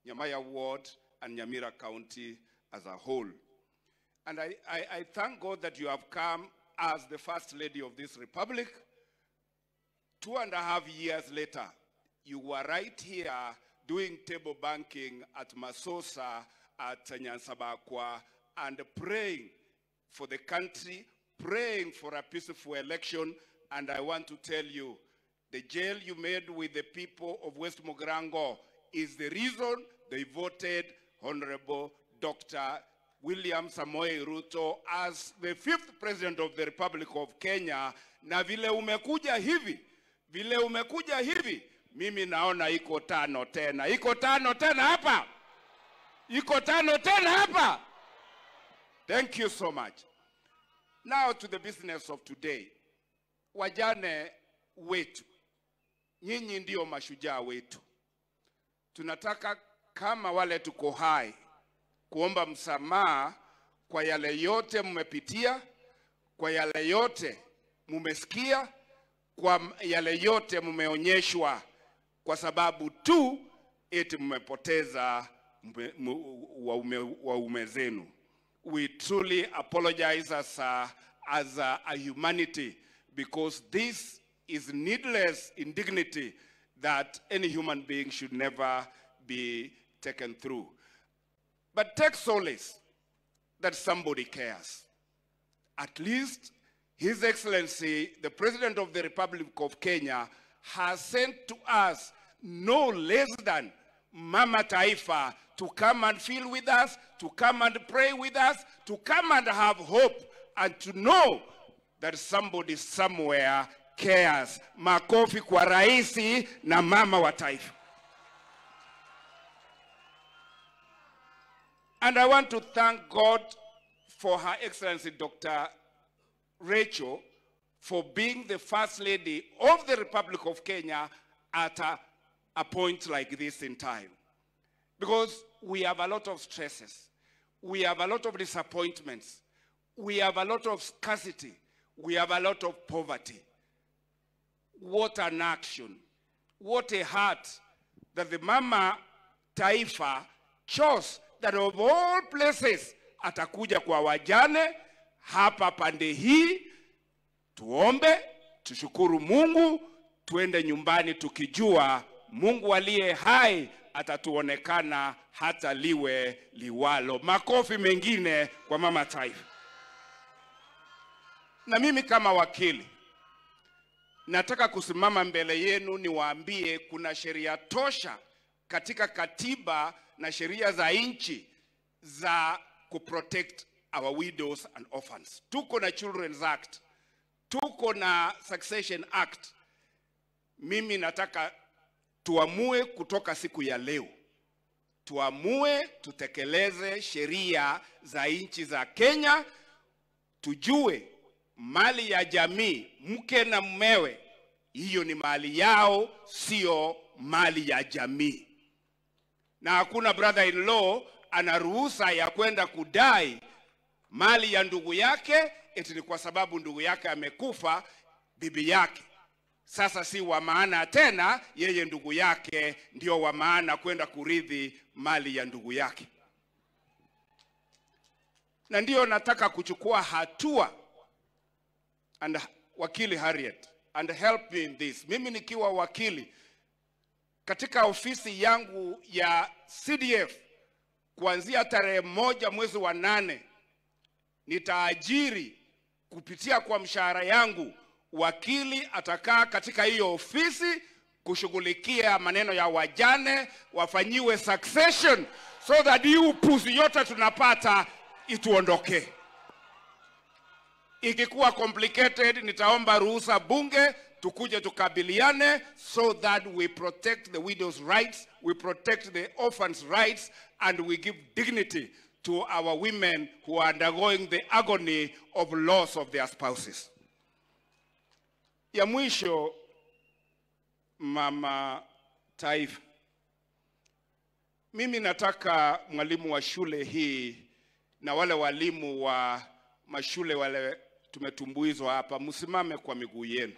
Nyamaiya Ward, and Nyamira County as a whole. And I thank God that you have come as the First Lady of this Republic. 2.5 years later, you were right here doing table banking at Masosa, at Nyansabakwa, and praying for the country, praying for a peaceful election. And I want to tell you, the jail you made with the people of West Mugirango is the reason they voted Honorable Dr. William Samoei Ruto as the 5th President of the Republic of Kenya. Na vile umekuja hivi, vile umekuja hivi, mimi naona iko tano tena. Iko tano tena hapa. Iko tano tena hapa. Thank you so much. Now to the business of today. Wajane wetu, nyinyi ndio mashujaa wetu. Tunataka kama wale tuko hai kuomba msamaha kwa yale yote mmepitia, kwa yale yote mmesikia, kwa yale yote mmeonyeshwa, kwa sababu tu eti mmepoteza waume zenu. We truly apologize as a humanity, because this is needless indignity that any human being should never be taken through. But take solace that somebody cares. At least His Excellency, the President of the Republic of Kenya, has sent to us no less than Mama Taifa to come and feel with us, to come and pray with us, to come and have hope, and to know that somebody somewhere cares. Makofi kwa raisi na mama wa taifa. And I want to thank God for Her Excellency Dr. Rachel for being the First Lady of the Republic of Kenya at a point like this in time. Because we have a lot of stresses. We have a lot of disappointments. We have a lot of scarcity. We have a lot of poverty. What an action. What a heart that the Mama Taifa chose that of all places atakuja kwa wajane hapa pande hii. Tuombe, tushukuru Mungu, tuende nyumbani tukijua Mungu aliye hai atatuonekana hata liwe liwalo. Makofi mengine kwa Mama Taifa. Na mimi kama wakili nataka kusimama mbele yenu niwaambie kuna sheria tosha katika katiba na sheria za nchi za kuprotect our widows and orphans. Tuko na Children's Act, tuko na Succession Act. Mimi nataka tuamue kutoka siku ya leo, tuamue tutekeleze sheria za nchi za Kenya, tujue mali ya jamii, mke na mumewe, hiyo ni mali yao, sio mali ya jamii. Na hakuna brother-in-law ana ruhusa ya kwenda kudai mali ya ndugu yake eti ni kwa sababu ndugu yake amekufa, bibi yake sasa si wa maana tena, yeye ndugu yake ndio wa maana kwenda kurithi mali ya ndugu yake. Na ndio nataka kuchukua hatua, and Wakili Harriet, and help me in this. Mimi nikiwa wakili katika ofisi yangu ya CDF, kuanzia tarehe 1 mwezi wa 8 nitaajiri kupitia kwa mshahara yangu wakili atakaa katika hiyo ofisi kushughulikia maneno ya wajane, wafanyiwe succession so that hii upuzi yote tunapata ituondoke. Ikikuwa complicated, nitaomba ruhusa bunge tukuje tukabiliane so that we protect the widows' rights, we protect the orphans' rights, and we give dignity to our women who are undergoing the agony of loss of their spouses. Ya mwisho, Mama Taifa, mimi nataka mwalimu wa shule hii na wale walimu wa mashule wale tumetumbuizwa hapa, msimame kwa miguu yenu.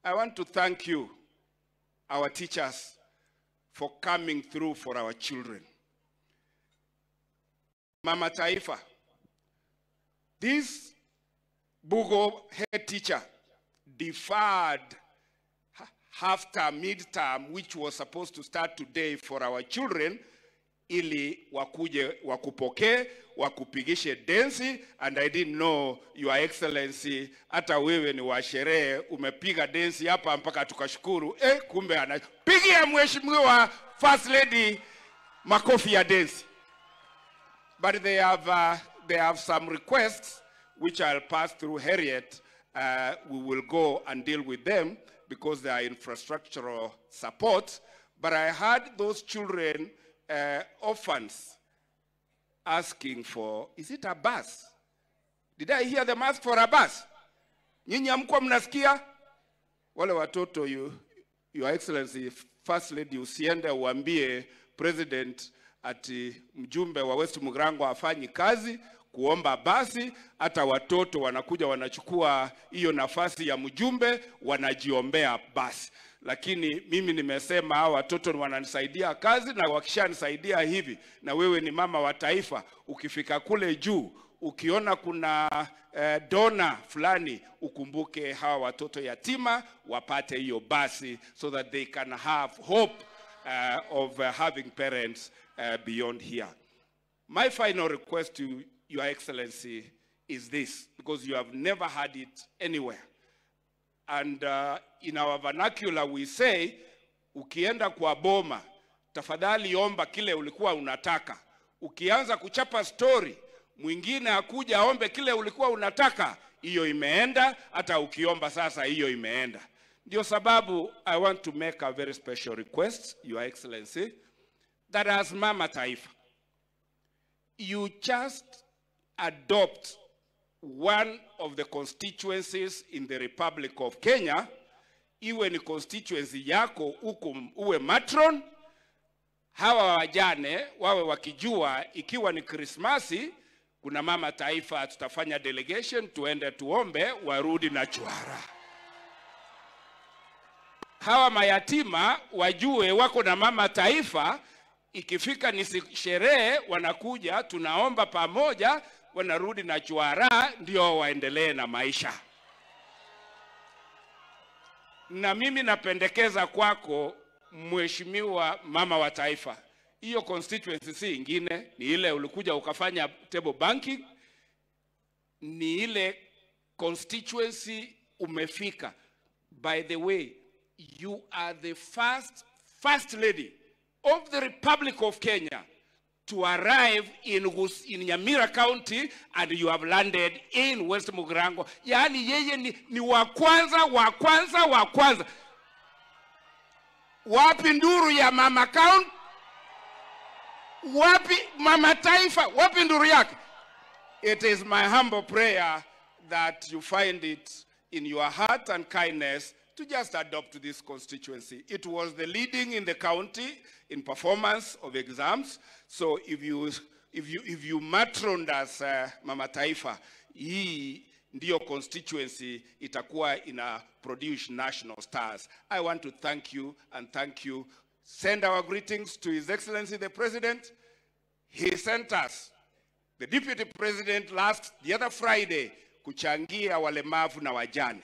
I want to thank you, our teachers, for coming through for our children. Mama Taifa, this Bugo head teacher deferred half-term, mid-term, which was supposed to start today for our children, ili wakuje wakupokee, wakupigishe densi. And I didn't know, Your Excellency, hata wewe ni wa sherehe, umepiga densi hapa mpaka tukashukuru. Kumbe anapigia Mheshimiwa First Lady makofi ya densi. But they have some requests which I'll pass through Harriet. We will go and deal with them because they are infrastructural support. But I had those children, orphans, asking for, is it a bus? Did I hear them ask for a bus? Nyinyi hamkuwa mnasikia? Wale watoto, Your Excellency, First Lady, usiende uambie President ati mjumbe wa West Mugirango hafanyi kazi kuomba basi. Hata watoto wanakuja wanachukua hiyo nafasi ya mjumbe, wanajiombea basi. Lakini mimi nimesema hawa watoto wananisaidia kazi, na wakishanisaidia hivi, na wewe ni mama wa taifa, ukifika kule juu ukiona kuna dona fulani, ukumbuke hawa watoto yatima wapate hiyo basi, so that they can have hope of having parents beyond here. My final request to Your Excellency is this, because you have never had it anywhere. And in our vernacular we say, ukienda kwa boma, tafadhali omba kile ulikuwa unataka. Ukianza kuchapa story, mwingine akuja aombe kile ulikuwa unataka, hiyo imeenda. Hata ukiomba sasa hiyo imeenda. Ndio sababu I want to make a very special request, Your Excellency, that as Mama Taifa, you just adopt one of the constituencies in the Republic of Kenya, iwe ni constituency yako huku uwe matron, hawa wajane wawe wakijua ikiwa ni Krismasi, kuna Mama Taifa tutafanya delegation, tuende tuombe, warudi na chwara. Hawa mayatima wajue wako na Mama Taifa, ikifika ni sherehe wanakuja, tunaomba pamoja, wanarudi na chwara, ndio waendelee na maisha. Na mimi napendekeza kwako Mheshimiwa Mama wa Taifa, hiyo constituency si ingine, ni ile ulikuja ukafanya table banking, ni ile constituency umefika. By the way, you are the first lady of the Republic of Kenya to arrive in Nyamira County, and you have landed in West Mugirango. Yaani yeye ni wa kwanza, wa kwanza, wa kwanza. Wapi nduru ya Mama County? Wapi Mama Taifa? Wapi nduru yake? It is my humble prayer that you find it in your heart and kindness to just adopt this constituency. It was the leading in the county in performance of exams. So if you matroned as Mama Taifa, hii ndiyo constituency itakuwa ina produce national stars. I want to thank you and thank you. Send our greetings to His Excellency the President. He sent us, the Deputy President, the other Friday, kuchangia walemavu na wajane.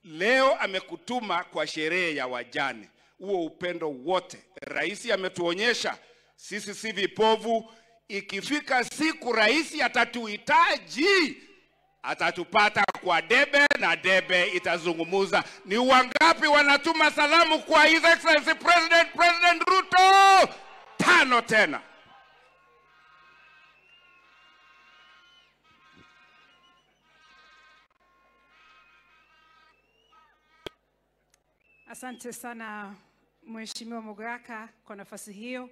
Leo amekutuma kwa sherehe ya wajane. Huo upendo wote rais ametuonyesha, sisi si vipovu. Ikifika siku rais atatuhitaji, atatupata kwa debe na debe itazungumuza. Ni wangapi wanatuma salamu kwa His Excellency President, President Ruto? 5 tena. Asante sana Mheshimiwa Mogaka kwa nafasi hiyo.